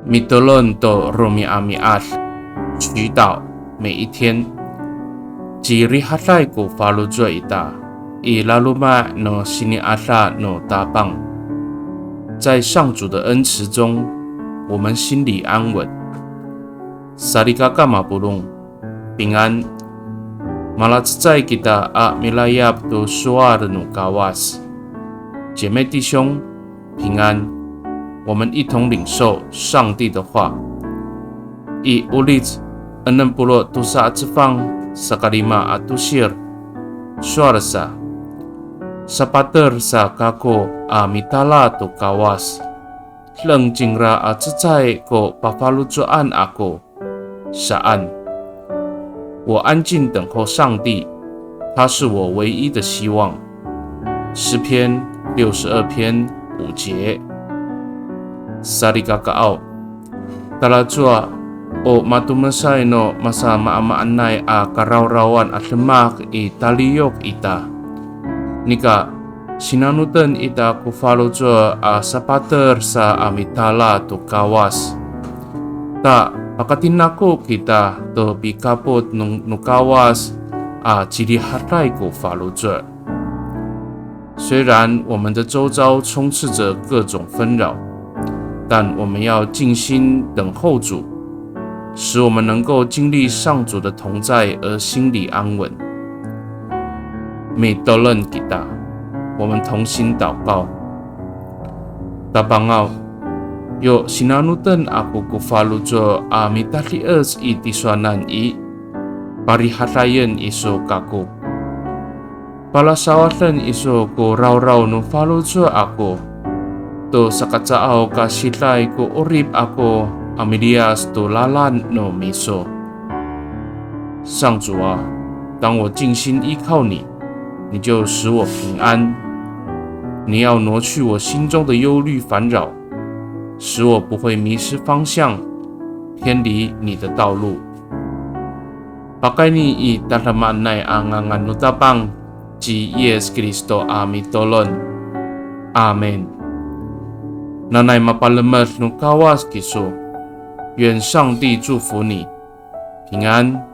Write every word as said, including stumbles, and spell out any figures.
Mitolon to romi'ami'ad, 祈祷每一天。Cirihaday ko faloco' ita i laloma' no sini'ada no Tapang. 在上主的恩慈中，我们心里安稳。Salikaka mapolong, 平安。Malacecay kita a milayap to sowal no Kawas. 姐妹弟兄，平安。我们一同领受上帝的话。I Olic enem polo' tosa a cefang, saka lima a tosir, sowal sa, sapater sa kako a mitala to Kawas. Deng cingra a cecay ko pafaloco'an ako, saan. 我安静等候上帝，他是我唯一的希望。诗篇六十二篇五节。Salikakaaw, talacowa o matomesay no masamaamaanay a karawrawan a demak i taliyok ita. Nika, sinanoten ita ko faloco' a sapater sa a mitala to Kawas. Ta pakatinako kita to pikapot no, no Kawas a cirihaday ko faloco'. 虽然我们的周遭充斥着各种纷扰，但我们要静心等候主，使我们能够经历上主的同在而心里安稳。Mitolon kita，我们同心祷告。Tapangaw, yo sinanoten ako ko faloco' a mitadies i tisowanan i, parihadayen iso kako. Palasawaden iso ko rawraw no faloco' ako to sakacaaw ka siday ko 'orip ako a miliyas to lalan no miso. 上主啊，当我静心依靠你，你就使我平安。你要挪去我心中的忧虑烦扰，使我不会迷失方向，偏离你的道路。Pakayni i tadamaanay a ngangan no Tapang ci Yis Kristo a mitolon. Amin. Nanay mapalemed no Kawas kiso. 愿上帝祝福你，平安。